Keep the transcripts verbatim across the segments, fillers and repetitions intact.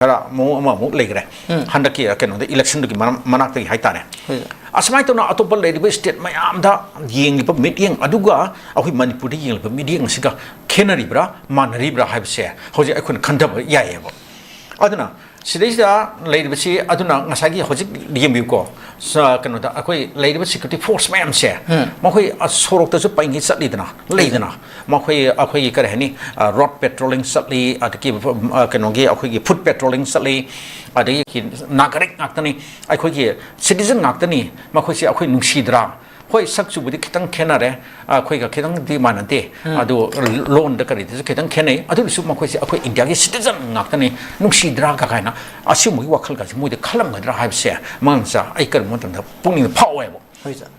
ꯈꯔ ꯃꯑꯣꯡ ꯑꯃꯃꯨꯛ ꯂꯩꯈ꯭ꯔꯦ꯫ ꯎꯝ꯫ ꯍꯟꯗꯛꯀꯤ ꯀꯩꯅꯣꯗ election ꯗꯨꯒꯤ ꯃꯔꯝ-, ꯃꯅꯥꯛꯇꯒꯤ ꯍꯥꯏꯇꯥꯔꯦ꯫ ꯍꯣꯏ꯫ ꯑꯁꯨꯃꯥꯏꯅ ꯇꯧꯅ ꯑꯇꯣꯞꯄ ꯂꯩꯔꯤꯕ state ꯃꯌꯥꯝꯗ ꯌꯦꯡꯂꯤꯕ ꯃꯤꯠꯌꯦꯡ ꯑꯗꯨꯒ ꯑꯩꯈꯣꯏ ꯃꯅꯤꯄꯨꯔꯗ ꯌꯦꯡꯂꯤꯕ ꯃꯤꯠꯌꯦꯡ ꯑꯁꯤꯒ ꯈꯦꯠꯅꯔꯤꯕ꯭ꯔꯥ, ꯃꯥꯟꯅꯔꯤꯕ꯭ꯔꯥ ꯍꯥꯏꯕꯁꯦ ꯍꯧꯖꯤꯛ ꯑꯩꯈꯣꯏꯅ ꯈꯟꯊꯕ ꯌꯥꯏꯌꯦꯕ꯫ ꯑꯗꯨꯅ ꯁꯤꯗꯩꯁꯤꯗ ꯂꯩꯔꯤꯕꯁꯤ, ꯑꯗꯨꯅ ꯉꯁꯥꯏꯒꯤ ꯍꯧꯖꯤꯛ ꯌꯦꯡꯕꯤꯌꯨꯀꯣ, ꯁ-, ꯀꯩꯅꯣꯗ ꯑꯩꯈꯣꯏ ꯂꯩꯔꯤꯕ security force ꯃꯌꯥꯝꯁꯦ, ꯎꯝ꯫ ꯃꯈꯣꯏ, ꯑ, ꯁꯣꯔꯣꯛꯇꯁꯨ ꯄꯩꯉꯩ ꯆꯠꯂꯤꯗꯅ, ꯂꯩꯗꯅ, ꯃꯈꯣꯏ, ꯑꯩꯈꯣꯏꯒꯤ ꯀꯔꯤ ꯍꯥꯏꯅꯤ, ꯑ, road patrolling ꯆꯠꯂꯤ, ꯑꯗꯒꯤ, ꯑ, ꯀꯩꯅꯣꯒꯤ ꯑꯩꯈꯣꯏꯒꯤ foot patrolling ꯆꯠꯂꯤ, ꯑꯗꯒꯤ ꯅꯥꯒꯔꯤꯛ ꯉꯥꯛꯇꯅꯤ, ꯑꯩꯈꯣꯏꯒꯤ citizen ꯉꯥꯛꯇꯅꯤ, ꯃꯈꯣꯏꯁꯦ ꯑꯩꯈꯣꯏ ꯅꯨꯡꯁꯤꯗ꯭ꯔꯥ? ꯍꯣꯏ, ꯁꯛ ꯆꯨꯕꯨꯗꯤ ꯈꯤꯇꯪ ꯈꯦꯠꯅꯔꯦ, ꯑꯩꯈꯣꯏꯒ ꯈꯤꯇꯪꯗꯤ ꯃꯥꯟꯅꯗꯦ, ꯎꯝ꯫ ꯑꯗꯣ ꯂꯣꯟꯗ ꯀꯔꯤꯗꯁꯨ ꯈꯤꯇꯪ ꯈꯦꯠꯅꯩ, ꯑꯗꯨ ꯑꯣꯏꯔꯁꯨ ꯃꯈꯣꯏꯁꯦ ꯑꯩꯈꯣꯏ ꯏꯟꯗꯤꯌꯥꯒꯤ citizen ꯉꯥꯛꯇꯅꯤ, ꯅꯨꯡꯁꯤꯗ꯭ꯔꯥ ꯀꯥꯏꯅ ꯑꯁꯤꯒꯨꯝꯕꯒꯤ ꯋꯥꯈꯜꯒꯁꯦ ꯃꯣꯏꯗ ꯈꯜꯂꯝꯒꯗ꯭ꯔꯥ ꯍꯥꯏꯕꯁꯦ ꯃꯉꯥꯡꯆꯥ ꯑꯩ ꯀꯔꯤꯒꯨꯝꯕ ꯃꯇꯝꯗ ꯄꯨꯛꯅꯤꯡꯗ ꯐꯥꯎꯋꯦꯕ꯫ ꯍꯣꯏ ꯁꯥꯔ꯫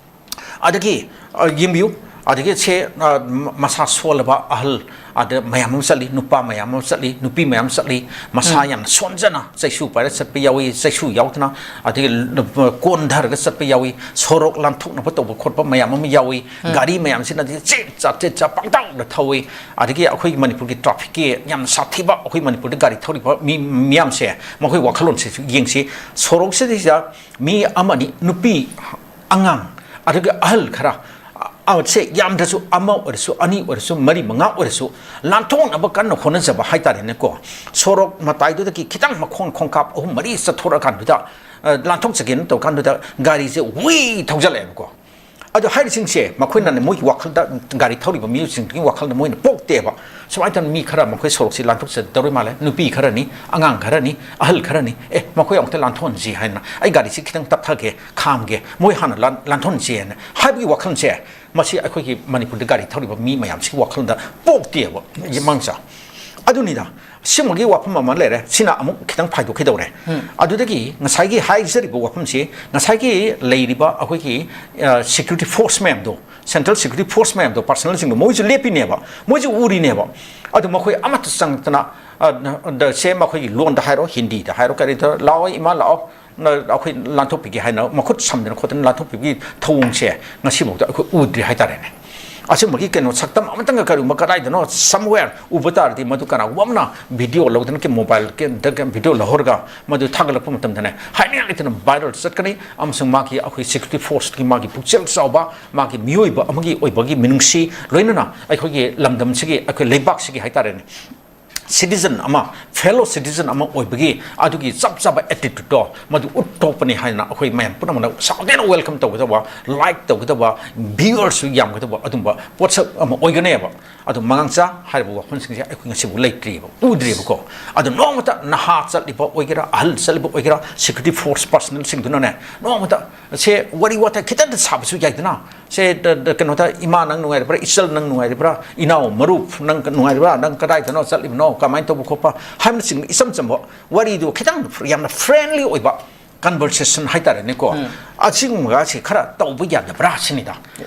ꯑꯗꯒꯤ, ꯑ, ꯌꯦꯡꯕꯤꯌꯨ, ꯑꯗꯒꯤ ꯁꯦ, ꯑ, ꯃ-, ꯃꯁꯥ ꯁꯣꯜꯂꯕ ꯑꯍꯜ, ꯑꯗ ꯃꯌꯥꯝ ꯑꯃ ꯆꯠꯂꯤ, ꯅꯨꯄꯥ ꯃꯌꯥꯝ ꯑꯃ ꯆꯠꯂꯤ, ꯅꯨꯄꯤ ꯃꯌꯥꯝ ꯆꯠꯂꯤ, ꯃꯁꯥ ꯎꯝ꯫ ꯌꯥꯝꯅ ꯁꯣꯟꯖꯅ ꯆꯩꯁꯨ ꯄꯥꯏꯔ ꯆꯠꯄ ꯌꯥꯎꯏ, ꯆꯩꯁꯨ ꯌꯥꯎꯗꯅ, ꯑꯗꯒꯤ ꯀꯣꯟꯊꯔꯒ ꯆꯠꯄ ꯌꯥꯎꯏ, ꯁꯣꯔꯣꯛ ꯂꯥꯟꯊꯣꯛꯅꯕ ꯇꯧꯕ ꯈꯣꯠꯄ ꯃꯌꯥꯝ ꯑꯃ ꯌꯥꯎꯏ, ꯎꯝ꯫ ꯒꯥꯔꯤ ꯃꯌꯥꯝꯁꯤꯅꯗꯤ ꯆꯦꯠ ꯆꯥ ꯆꯦꯠ ꯆꯥ ꯄꯪꯊꯧꯗ ꯊꯧꯏ꯫ ꯑꯗꯒꯤ ꯑꯩꯈꯣꯏꯒꯤ ꯃꯅꯤꯄꯨꯔꯒꯤ trafficꯀꯤ ꯌꯥꯝꯅ ꯁꯥꯊꯤꯕ, ꯑꯩꯈꯣꯏ ꯃꯅꯤꯄꯨꯔꯗ ꯒꯥꯔꯤ ꯊꯧꯔꯤꯕ ꯃꯤ ꯃꯤꯌꯥꯝꯁꯦ, ꯃꯈꯣꯏ ꯋꯥꯈꯜꯂꯣꯟꯁꯤꯁꯨ ꯌꯦꯡꯁꯤ꯫ ꯁꯣꯔꯣꯛꯁꯤꯗꯩꯁꯤꯗ ꯃꯤ ꯑꯃꯅꯤ, ꯅꯨꯄꯤ ꯑꯉꯥꯡ, ꯑꯗꯨꯒ ꯑꯍꯜ ꯈꯔ, ꯑ, ꯁꯦ ꯌꯥꯝꯗ꯭ꯔꯁꯨ ꯑꯃ ꯑꯣꯏꯔꯁꯨ, ꯑꯅꯤ ꯑꯣꯏꯔꯁꯨ, ꯃꯔꯤ ꯃꯉꯥ ꯑꯣꯏꯔꯁꯨ, ꯂꯥꯟꯊꯣꯛꯅꯕ ꯀꯟꯅ ꯍꯣꯠꯅꯖꯕ ꯍꯥꯏꯇꯥꯔꯦꯅꯦꯀꯣ꯫ ꯁꯣꯔꯣꯛ ꯃꯇꯥꯏꯗꯨꯗꯒꯤ ꯈꯤꯇꯪ ꯃꯈꯣꯡ ꯈꯣꯡꯀꯥꯞ ꯑꯍꯨꯝ ꯃꯔꯤ ꯆꯠꯊꯣꯔꯛꯑꯀꯥꯟꯗꯨꯗ, ꯑ, ꯂꯥꯟꯊꯣꯛꯆꯒꯦꯅ ꯇꯧꯀꯥꯟꯗꯨꯗ ꯒꯥꯔꯤꯁꯦ ꯋꯤ ꯊꯧꯖꯜꯂꯛꯑꯦꯕꯀꯣ꯫ ꯑꯗꯣ ꯍꯥꯏꯔꯤꯁꯤꯡꯁꯦ ꯃꯈꯣꯏꯅꯅꯦ, ꯃꯣꯏꯒꯤ ꯋꯥꯈꯜꯗ, ꯒꯥꯔꯤ ꯊꯧꯔꯤꯕ ꯃꯤꯑꯣꯏꯁꯤꯡꯗꯨꯒꯤ ꯋꯥꯈꯜꯗ ꯃꯣꯏꯅ ꯄꯣꯛꯇꯦꯕ꯫ ꯁꯨꯃꯥꯏꯅ ꯇꯧꯅ ꯃꯤ ꯈꯔ ꯃꯈꯣꯏ ꯁꯣꯔꯣꯛꯁꯤ ꯂꯥꯟꯊꯣꯛꯆꯗꯧꯔꯤ ꯃꯥꯜꯂꯦ, ꯅꯨꯄꯤ ꯈꯔꯅꯤ, ꯑꯉꯥꯡ ꯈꯔꯅꯤ, ꯑꯍꯜ ꯈꯔꯅꯤ, ꯑꯦ, ꯃꯈꯣꯏ ꯑꯃꯨꯛꯇ ꯂꯥꯟꯊꯣꯛꯍꯟꯁꯤ ꯍꯥꯏꯗꯅ, ꯑꯩ ꯒꯥꯔꯤꯁꯤ ꯈꯤꯇꯪ ꯇꯞꯊꯒꯦ, ꯈꯥꯝꯒꯦ, ꯃꯣꯏ ꯍꯥꯟꯅ ꯂꯥꯟ-, ꯂꯥꯟꯊꯣꯛꯍꯟꯁꯤ ꯍꯥꯏꯅ ꯍꯥꯏꯕꯒꯤ ꯋꯥꯈꯜꯁꯦ, ꯃꯁꯤ ꯑꯩꯈꯣꯏꯒꯤ ꯃꯅꯤꯄꯨꯔꯗ ꯒꯥꯔꯤ ꯊꯧꯔꯤꯕ ꯃꯤ ꯃꯌꯥꯝꯁꯤꯒꯤ ꯋꯥꯈꯜꯗ ꯄꯣꯛꯇꯦꯕ, ꯃꯉꯥꯡꯆꯥ꯫ ꯑꯗꯨꯅꯤꯗ, ꯁꯤꯃꯒꯤ ꯋꯥꯐꯝ ꯑꯃ ꯂꯩꯔꯦ꯫ ꯁꯤꯅ ꯑꯃꯨꯛ ꯈꯤꯇꯪ ꯐꯥꯏꯗꯣꯛꯈꯤꯗꯧꯔꯦ꯫ ꯎꯝ꯫ ꯑꯗꯨꯗꯒꯤ ꯉꯁꯥꯏꯒꯤ ꯍꯥꯏꯖꯔꯤꯕ ꯋꯥꯐꯝꯁꯤ, ꯉꯁꯥꯏꯒꯤ ꯂꯩꯔꯤꯕ ꯑꯩꯈꯣꯏꯒꯤ, ꯑ, security force ꯃꯌꯥꯝꯗꯣ, central security force ꯃꯌꯥꯝꯗꯣ, personnelꯁꯤꯡꯗꯣ, ꯃꯣꯏꯁꯨ ꯂꯦꯞꯄꯤꯅꯦꯕ, ꯃꯣꯏꯁꯨ ꯎꯔꯤꯅꯦꯕ꯫ ꯑꯗꯨ ꯃꯈꯣꯏ ꯑꯃꯠꯇ ꯆꯪꯉꯛꯇꯅ, ꯑ, ꯅ-, ꯗ-, ꯁꯦ ꯃꯈꯣꯏꯒꯤ ꯂꯣꯟꯗ ꯍꯥꯏꯔꯣ, ꯍꯤꯟꯗꯤꯗ ꯍꯥꯏꯔꯣ, ꯀꯔꯤꯗ, "ꯂꯥꯛꯑꯣ ꯏꯃꯥ, ꯂꯥꯛꯑꯣ, ꯅ-, ꯑꯩꯈꯣꯏ ꯂꯥꯟꯊꯣꯛꯄꯤꯒꯦ" ꯍꯥꯏꯅ ꯃꯈꯨꯠ ꯁꯝꯗꯅ ꯈꯣꯠꯇꯅ ꯂꯥꯟꯊꯣꯛꯄꯤꯕꯒꯤ ꯊꯧꯑꯣꯡꯁꯦ ꯉꯁꯤꯐꯥꯎꯗ ꯑꯩꯈꯣꯏ ꯎꯗ꯭ꯔꯤ ꯍꯥꯏꯇꯥꯔꯦꯅꯦ꯫ ꯑꯁꯤꯒꯨꯝꯕꯒꯤ ꯀꯩꯅꯣ ꯁꯛꯇꯝ ꯑꯃꯇꯪꯒ ꯀꯔꯤꯒꯨꯝꯕ ꯀꯗꯥꯏꯗꯅꯣ somewhere ꯎꯕ ꯇꯥꯔꯗꯤ, ꯃꯗꯨ ꯀꯅꯥꯒꯨꯝꯕ ꯑꯃꯅ ꯚꯤꯗꯤꯑꯣ ꯂꯧꯗꯅ, ꯃꯣꯕꯥꯏꯜꯗ ꯚꯤꯗꯤꯑꯣ ꯂꯧꯍꯧꯔꯒ ꯃꯗꯨ ꯊꯥꯒꯠꯂꯛꯄ ꯃꯇꯝꯗꯅꯦ, ꯍꯥꯏꯅꯤꯡꯉꯥꯏ ꯂꯩꯇꯅ ꯚꯥꯏꯔꯦꯜ ꯆꯠꯀꯅꯤ꯫ ꯑꯃꯁꯨꯡ ꯃꯥꯒꯤ, ꯑꯩꯈꯣꯏ ꯁꯦꯀ꯭ꯌꯨꯔꯤꯇꯤ ꯐꯣꯔꯁꯀꯤ ꯃꯥꯒꯤ ꯄꯨꯛꯆꯦꯜ ꯆꯥꯎꯕ, ꯃꯥꯒꯤ ꯃꯤꯑꯣꯏꯕ ꯑꯃꯒꯤ ꯑꯣꯏꯕꯒꯤ ꯃꯤꯅꯨꯡꯁꯤ, ꯂꯣꯏꯅꯅ ꯑꯩꯈꯣꯏꯒꯤ ꯂꯝꯗꯝꯁꯤꯒꯤ, ꯑꯩꯈꯣꯏ ꯂꯩꯕꯥꯛꯁꯤꯒꯤ ꯍꯥꯏꯇꯥꯔꯦꯅꯦ, ꯁꯤꯇꯤꯖꯟ ꯑꯃ, ꯐꯦꯂꯣ ꯁꯤꯇꯤꯖꯟ ꯑꯃ ꯑꯣꯏꯕꯒꯤ ꯑꯗꯨꯒꯤ ꯆꯞ ꯆꯥꯕ ꯑꯦꯇꯤꯇ꯭ꯌꯨꯠꯇꯣ ꯃꯗꯨ ꯎꯠꯊꯣꯛꯄꯅꯤ ꯍꯥꯏꯅ ꯑꯩꯈꯣꯏ ꯃꯌꯥꯝ ꯄꯨꯝꯅꯃꯛꯅ ꯁꯥꯎꯗꯅ ꯋꯦꯜꯀꯝ ꯇꯧꯒꯗꯕ, ꯂꯥꯏꯛ ꯇꯧꯒꯗꯕ, ꯚ꯭ꯌꯨꯋꯔꯁꯨ ꯌꯥꯝꯒꯗꯕ ꯑꯗꯨꯝꯕ ꯄꯣꯠꯁꯛ ꯑꯃ ꯑꯣꯏꯒꯅꯦꯕ꯫ ꯑꯗꯣ ꯃꯉꯥꯡꯆꯥ ꯍꯥꯏꯔꯤꯕ ꯋꯥꯐꯝꯁꯤꯡꯁꯦ ꯑꯩꯈꯣꯏ ꯉꯁꯤꯕꯨ ꯂꯩꯇ꯭ꯔꯤꯕ, ꯎꯗ꯭ꯔꯤꯕꯀꯣ꯫ ꯑꯗꯣ ꯅꯣꯡꯃꯇ ꯅꯍꯥ ꯆꯠꯂꯤꯕ ꯑꯣꯏꯒꯦꯔꯥ, ꯑꯍꯜ ꯆꯠꯂꯤꯕ ꯑꯣꯏꯒꯦꯔꯥ, ꯁꯦꯀ꯭ꯌꯨꯔꯤꯇꯤ ꯐꯣꯔꯁ ꯄꯥꯔꯁꯅꯦꯜꯁꯤꯡꯗꯨꯅꯅꯦ, ꯅꯣꯡꯃꯇ ꯁꯦ ꯋꯥꯔꯤ ꯋꯥꯇꯥꯏ ꯈꯤꯇꯪꯗ ꯁꯥꯕꯁꯨ ꯌꯥꯏꯗꯅ꯫ ꯁꯦ ꯀꯩꯅꯣꯗ, "ꯏꯃꯥ ꯅꯪ ꯅꯨꯡꯉꯥꯏꯔꯤꯕ꯭ꯔꯥ, ꯏꯆꯜ ꯅꯪ ꯅꯨꯡꯉꯥꯏꯔꯤꯕ꯭ꯔꯥ, ꯏꯅꯥꯎ ꯃꯔꯨꯞ ꯅꯪ ꯅꯨꯡꯉꯥꯏꯔꯤꯕ꯭ꯔꯥ, ꯅꯪ ꯀꯗꯥꯏꯗꯅꯣ ꯆꯠꯂꯤꯕꯅꯣ, ꯀꯃꯥꯏꯅ ꯇꯧꯕ ꯈꯣꯠꯄ?" ꯍꯥꯏꯕꯅꯆꯤꯡꯕ ꯏꯆꯝ ꯆꯝꯕ ꯋꯥꯔꯤꯗꯨ ꯈꯤꯇꯪ ꯌꯥꯝꯅ ꯐ꯭ꯔꯦꯟꯂꯤ ꯑꯣꯏꯕ ꯀꯟꯚꯔꯁꯦꯁꯟ ꯍꯥꯏꯇꯥꯔꯦꯅꯦꯀꯣ꯫ ꯑꯁꯤꯒꯨꯝꯕꯒꯁꯤ ꯈꯔ ꯇꯧꯕ ꯌꯥꯗꯕ꯭ꯔꯥ ꯁꯤꯅꯤꯗ꯫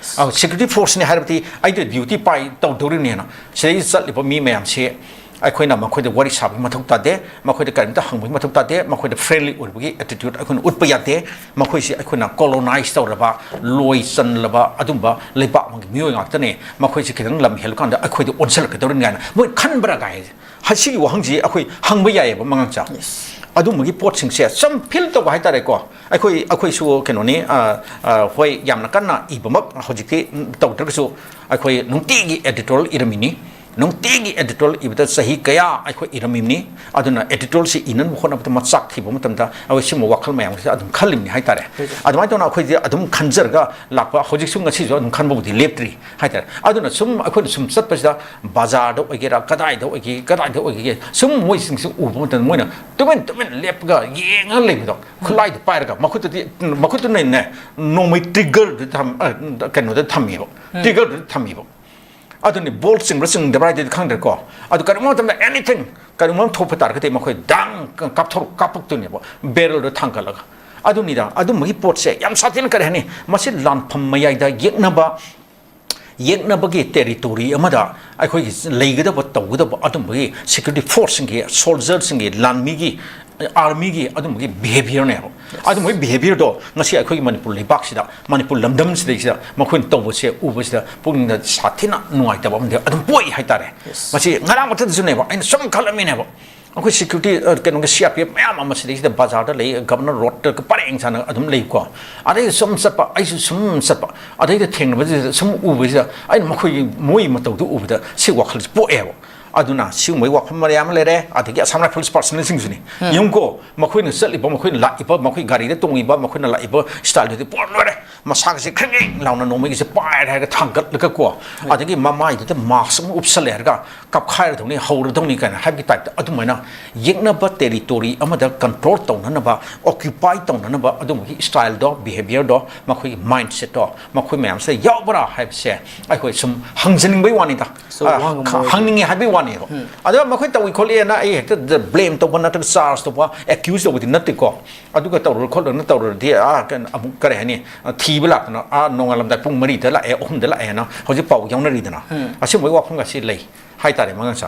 ꯁꯦꯀ꯭ꯌꯨꯔꯤꯇꯤ ꯐꯣꯔꯁꯅꯤ ꯍꯥꯏꯔꯕꯗꯤ ꯑꯩꯗꯤ ꯗ꯭ꯌꯨꯇꯤ ꯄꯥꯏ ꯇꯧꯗꯧꯔꯤꯕꯅꯦꯅ ꯁꯤꯗꯩꯗ ꯆꯠꯂꯤꯕ ꯃꯤ ꯃꯌꯥꯝꯁꯤ ꯑꯩꯈꯣꯏꯅ ꯃꯈꯣꯏꯗ ꯋꯥꯔꯤ ꯁꯥꯕꯒꯤ ꯃꯊꯧ ꯇꯥꯗꯦ, ꯃꯈꯣꯏꯗ ꯀꯔꯤꯝꯇ ꯍꯪꯕꯒꯤ ꯃꯊꯧ ꯇꯥꯗꯦ, ꯃꯈꯣꯏꯗ ꯐ꯭ꯔꯦꯟꯂꯤ ꯑꯣꯏꯕꯒꯤ ꯑꯦꯇꯤꯇ꯭ꯌꯨꯠ ꯑꯩꯈꯣꯏꯅ ꯎꯠꯄ ꯌꯥꯗꯦ꯫ ꯃꯈꯣꯏꯁꯤ ꯑꯩꯈꯣꯏꯅ ꯀꯣꯂꯣꯅꯥꯏꯁ ꯇꯧꯔꯕ, ꯂꯣꯏ ꯆꯟꯂꯕ ꯑꯗꯨꯝꯕ ꯂꯩꯕꯥꯛ ꯑꯃꯒꯤ ꯃꯤꯑꯣꯏ ꯉꯥꯛꯇꯅꯦ, ꯃꯈꯣꯏꯁꯤ ꯈꯤꯇꯪ ꯂꯝ ꯍꯦꯜꯂꯀꯥꯟꯗ ꯑꯩꯈꯣꯏꯗ ꯑꯣꯟꯁꯤꯜꯂꯛꯀꯗꯧꯔꯤꯅꯤ ꯀꯥꯏꯅ ꯃꯣꯏ ꯈꯟꯕ꯭ꯔꯥ ꯀꯥꯏ꯫ ꯍꯥꯏ, ꯁꯤꯒꯤ ꯋꯥꯍꯪꯁꯤ ꯑꯩꯈꯣꯏ ꯍꯪꯕ ꯌꯥꯏꯑꯕ, ꯃꯉꯥꯡꯆꯥ꯫ ꯑꯗꯨꯝꯕꯒꯤ ꯄꯣꯠꯁꯤꯡꯁꯦ ꯁꯨꯝ ꯐꯤꯜ ꯇꯧꯕ ꯍꯥꯏꯇꯥꯔꯦꯀꯣ꯫ ꯑꯩꯈꯣꯏ, ꯑꯩꯈꯣꯏꯁꯨ ꯀꯩꯅꯣꯅꯤ, ꯑ, ꯑ, ꯍꯣꯏ, ꯌꯥꯝꯅ ꯀꯟꯅ ꯏꯕꯃꯛ ꯍꯧꯖꯤꯛꯇꯤ ꯇꯧꯗ꯭ꯔꯒꯁꯨ, ꯑꯩꯈꯣꯏ ꯅꯨꯡꯇꯤꯒꯤ ꯑꯦꯗꯤꯇꯣꯔꯤꯌꯦꯜ ꯏꯔꯝꯃꯤꯅꯤ꯫ ꯅꯨꯡꯇꯤꯒꯤ ꯑꯦꯗꯤꯇꯣꯔꯤꯌꯦꯜ ꯏꯕꯗ ꯆꯍꯤ ꯀꯌꯥ ꯑꯩꯈꯣꯏ ꯏꯔꯝꯃꯤꯕꯅꯤ꯫ ꯑꯗꯨꯅ ꯑꯦꯗꯤꯇꯣꯔꯤꯌꯦꯜꯁꯤ ꯏꯅꯅꯕ ꯍꯣꯠꯅꯕꯗ ꯃꯆꯥꯛ ꯊꯤꯕ ꯃꯇꯝꯗ ꯑꯩꯈꯣꯏ ꯁꯤꯒꯨꯝꯕ ꯋꯥꯈꯜ ꯃꯌꯥꯝꯁꯦ ꯑꯗꯨꯝ ꯈꯜꯂꯤꯕꯅꯤ ꯍꯥꯏꯇꯥꯔꯦ꯫ ꯑꯗꯨꯃꯥꯏꯅ ꯇꯧꯅ ꯑꯩꯈꯣꯏꯁꯦ ꯑꯗꯨꯝ ꯈꯟꯖꯔꯒ ꯂꯥꯛꯄ, ꯍꯧꯖꯤꯛꯁꯨ ꯉꯁꯤꯁꯨ ꯑꯗꯨꯝ ꯈꯟꯕꯕꯨꯗꯤ ꯂꯦꯞꯇ꯭ꯔꯤ ꯍꯥꯏꯇꯥꯔꯦ꯫ ꯑꯗꯨꯅ ꯁꯨꯝ ꯑꯩꯈꯣꯏꯅ ꯁꯨꯝ ꯆꯠꯄꯁꯤꯗ ꯕꯖꯥꯔꯗ ꯑꯣꯏꯒꯦꯔꯥ, ꯀꯗꯥꯏꯗ ꯑꯣꯏꯒꯦ, ꯀꯗꯥꯏꯗ ꯑꯣꯏꯒꯦ, ꯁꯨꯝ ꯃꯣꯏꯁꯤꯡꯁꯤ ꯎꯕ ꯃꯇꯝꯗ ꯃꯣꯏꯅ ꯇꯨꯃꯤꯟ ꯇꯨꯃꯤꯟ ꯂꯦꯞꯄꯒ ꯌꯦꯡꯉꯒ ꯂꯩꯕꯗꯣ, ꯈꯨꯠꯂꯥꯏꯗꯨ ꯄꯥꯏꯔꯒ ꯃꯈꯨꯠꯇꯗꯤ, ꯃꯈꯨꯠꯇꯨꯅꯅꯦ ꯅꯣꯡꯃꯩ ꯇ꯭ꯔꯤꯒꯔꯗꯨ ꯊꯝ-, ꯑ, ꯀꯩꯅꯣꯗ ꯊꯝꯃꯤꯕ, ꯇ꯭ꯔꯤꯒꯔꯗꯨꯗ ꯊꯝꯃꯤꯕ꯫ ꯑꯗꯨꯅꯤ, ꯕꯣꯜ ꯆꯤꯡꯕ꯭ꯔꯥ ꯆꯤꯡꯗꯕ꯭ꯔꯥ ꯍꯥꯏꯗꯨꯗꯤ ꯈꯪꯗ꯭ꯔꯦꯀꯣ꯫ ꯑꯗꯨ ꯀꯔꯤꯒꯨꯝꯕ ꯃꯇꯝꯗ ꯑꯦꯅꯤꯊꯤꯡ, ꯀꯔꯤꯒꯨꯝꯕ ꯑꯃ ꯊꯣꯛꯄ ꯇꯥꯔꯒꯗꯤ ꯃꯈꯣꯏ ꯗꯥꯡ ꯀꯥꯞꯊꯣꯔꯛ-, ꯀꯥꯞꯄꯛꯇꯣꯏꯅꯦꯕ, ꯕꯦꯔꯦꯜꯗꯣ ꯊꯥꯡꯒꯠꯂꯒ꯫ ꯑꯗꯨꯅꯤꯗ, ꯑꯗꯨꯝꯕꯒꯤ ꯄꯣꯠꯁꯦ ꯌꯥꯝ ꯁꯥꯊꯤꯅ, ꯀꯔꯤ ꯍꯥꯏꯅꯤ, ꯃꯁꯤ ꯂꯥꯟꯐꯝ ꯃꯌꯥꯏꯗ ꯌꯦꯛꯅꯕ, ꯌꯦꯛꯅꯕꯒꯤ ꯇꯦꯔꯤꯇꯣꯔꯤ ꯑꯃꯗ ꯑꯩꯈꯣꯏꯒꯤ ꯂꯩꯒꯗꯕ, ꯇꯧꯒꯗꯕ ꯑꯗꯨꯝꯕꯒꯤ ꯁꯦꯀ꯭ꯌꯨꯔꯤꯇꯤ ꯐꯣꯔꯁꯁꯤꯡꯒꯤ, ꯁꯣꯜꯖꯔꯁꯤꯡꯒꯤ, ꯂꯥꯟꯃꯤꯒꯤ ꯑꯥꯔꯃꯤꯒꯤ ꯑꯗꯨꯝꯕꯒꯤ ꯕꯤꯍꯦꯕꯤꯌꯔꯅꯦꯕ꯫ ꯑꯗꯨꯝꯕꯒꯤ ꯕꯤꯍꯦꯕꯤꯌꯔꯗꯣ ꯉꯁꯤ ꯑꯩꯈꯣꯏꯒꯤ ꯃꯅꯤꯄꯨꯔ ꯂꯩꯕꯥꯛꯁꯤꯗ, ꯃꯅꯤꯄꯨꯔ ꯂꯝꯗꯝꯁꯤꯗꯩꯁꯤꯗ ꯃꯈꯣꯏꯅ ꯇꯧꯕꯁꯦ ꯎꯕꯁꯤꯗ ꯄꯨꯛꯅꯤꯡꯗ ꯁꯥꯊꯤꯅ ꯅꯨꯡꯉꯥꯏꯇꯕ ꯑꯃꯗꯤ ꯑꯗꯨꯝ ꯄꯣꯛꯏ ꯍꯥꯏꯇꯥꯔꯦ꯫ ꯃꯁꯤ ꯉꯔꯥꯡ ꯃꯊꯛꯇꯁꯨꯅꯦꯕ, ꯑꯩꯅ ꯁꯨꯝ ꯈꯜꯂꯝꯃꯤꯅꯦꯕ, ꯑꯩꯈꯣꯏ ꯁꯦꯀ꯭ꯌꯨꯔꯤꯇꯤ, ꯑ, ꯀꯩꯅꯣꯒꯤ ꯁꯤ ꯑꯥꯔ ꯄꯤ ꯑꯦꯐ ꯃꯌꯥꯝ ꯑꯃ ꯁꯤꯗꯩꯁꯤꯗ ꯕꯖꯥꯔꯗ ꯂꯩ, ꯒꯕꯔꯅꯔ ꯔꯣꯗꯇ ꯄꯔꯦꯡ ꯁꯥꯅ ꯑꯗꯨꯝ ꯂꯩꯀꯣ꯫ ꯑꯗꯩ ꯁꯨꯝ ꯆꯠꯄ, ꯑꯩꯁꯨ ꯁꯨꯝ ꯆꯠꯄ, ꯑꯗꯩꯗ ꯊꯦꯡꯅꯕꯁꯤꯗ ꯁꯨꯝ ꯎꯕꯁꯤꯗ ꯑꯩꯅ ꯃꯈꯣꯏꯒꯤ, ꯃꯣꯏꯒꯤ ꯃꯇꯧꯗꯨ ꯎꯕꯗ ꯁꯤ ꯋꯥꯈꯜꯁꯤ ꯄꯣꯛꯑꯦꯕ꯫ ꯑꯗꯨꯅ ꯁꯤꯒꯨꯝꯕꯒꯤ ꯋꯥꯐꯝ ꯃꯌꯥꯝ ꯑꯃ ꯂꯩꯔꯦ꯫ ꯑꯗꯒꯤ ꯑꯁꯥꯝ ꯔꯥꯏꯐꯜꯁ ꯄꯥꯔꯁꯅꯦꯜꯁꯤꯡꯁꯨꯅꯤ꯫ ꯌꯦꯡꯉꯨꯀꯣ, ꯃꯈꯣꯏꯅ ꯆꯠꯂꯤꯕ, ꯃꯈꯣꯏꯅ ꯂꯥꯛꯏꯕ, ꯃꯈꯣꯏ ꯒꯥꯔꯤꯗ ꯇꯣꯡꯉꯤꯕ, ꯃꯈꯣꯏꯅ ꯂꯥꯛꯏꯕ ꯁ꯭ꯇꯥꯏꯜꯗꯨꯗꯤ ꯄꯨꯔꯥ ꯂꯣꯏꯔꯦ꯫ ꯃꯁꯥꯒꯁꯦ ꯈ꯭ꯔꯤꯡ ꯈ꯭ꯔꯤꯡ ꯂꯥꯎꯅ ꯅꯣꯡꯃꯩꯒꯁꯦ ꯄꯥꯏꯔꯦ ꯍꯥꯏꯔꯒ ꯊꯥꯡꯒꯠꯂꯒꯀꯣ, ꯑꯗꯒꯤ ꯃꯃꯥꯏꯗꯨꯗ ꯃꯥꯁꯛ ꯑꯃ ꯎꯞꯁꯜꯂꯦ ꯍꯥꯏꯔꯒ ꯀꯞꯈꯥꯏꯔꯗꯧꯅꯤ, ꯍꯧꯔꯗꯧꯅꯤ ꯀꯥꯏꯅ ꯍꯥꯏꯕꯒꯤ ꯇꯥꯏꯞꯇ ꯑꯗꯨꯃꯥꯏꯅ ꯌꯦꯛꯅꯕ ꯇꯦꯔꯤꯇꯣꯔꯤ ꯑꯃꯗ ꯀꯟꯇ꯭ꯔꯣꯜ ꯇꯧꯅꯅꯕ, ꯑꯣꯀ꯭ꯌꯨꯄꯥꯏ ꯇꯧꯅꯅꯕ ꯑꯗꯨꯝꯕꯒꯤ ꯁ꯭ꯇꯥꯏꯜꯗꯣ, ꯕꯤꯍꯦꯕꯤꯌꯔꯗꯣ ꯃꯈꯣꯏꯒꯤ ꯃꯥꯏꯟꯁꯦꯠꯇꯣ ꯃꯈꯣꯏ ꯃꯌꯥꯝꯁꯤꯗ ꯌꯥꯎꯕ꯭ꯔꯥ ꯍꯥꯏꯕꯁꯦ ꯑꯩꯈꯣꯏ ꯁꯨꯝ ꯍꯪꯖꯅꯤꯡꯕꯒꯤ ꯋꯥꯅꯤꯗ꯫ So, ꯑ, ꯋꯥ ꯉꯝꯃꯣꯏ꯫ ꯈ-, ꯍꯪꯅꯤꯡꯉꯦ ꯍꯥꯏꯕꯒꯤ ꯋꯥꯅꯦꯕ꯫ ꯎꯝ꯫ ꯑꯗ ꯃꯈꯣꯏ ꯇꯧꯏ ꯈꯣꯠꯂꯤꯅ ꯑꯩ ꯍꯦꯛꯇ ꯕ꯭ꯂꯦꯝ ꯇꯧꯕ ꯅꯠꯇ꯭ꯔꯒ ꯆꯥꯔꯖ ꯇꯧꯕ, ꯑꯦꯀ꯭ꯌꯨꯁ ꯇꯧꯕꯗꯤ ꯅꯠꯇꯦꯀꯣ꯫ ꯑꯗꯨꯒ ꯇꯧꯔꯨꯔ ꯈꯣꯠꯂꯨꯔꯅ ꯇꯧꯔꯨꯔꯗꯤ, ꯑꯥ, ꯀꯩꯅꯣ, ꯑꯃꯨꯛ ꯀꯔꯤ ꯍꯥꯏꯅꯤ, ꯑ, ꯊꯤꯕ ꯂꯥꯛꯇꯅ, ꯑꯥ, ꯅꯣꯡꯉꯥꯜꯂꯝꯗꯥꯏ ꯄꯨꯡ ꯃꯔꯤꯗ ꯂꯥꯛꯑꯦ, ꯑꯍꯨꯝꯗ ꯂꯥꯛꯑꯦꯅ ꯍꯧꯖꯤꯛ ꯄꯥꯎ ꯌꯥꯎꯅꯔꯤꯗꯅ꯫ ꯎꯝ꯫ ꯑꯁꯤꯒꯨꯝꯕꯒꯤ ꯋꯥꯐꯝꯒꯁꯤ ꯂꯩ ꯍꯥꯏꯇꯥꯔꯦ, ꯃꯉꯥꯡꯁꯥ꯫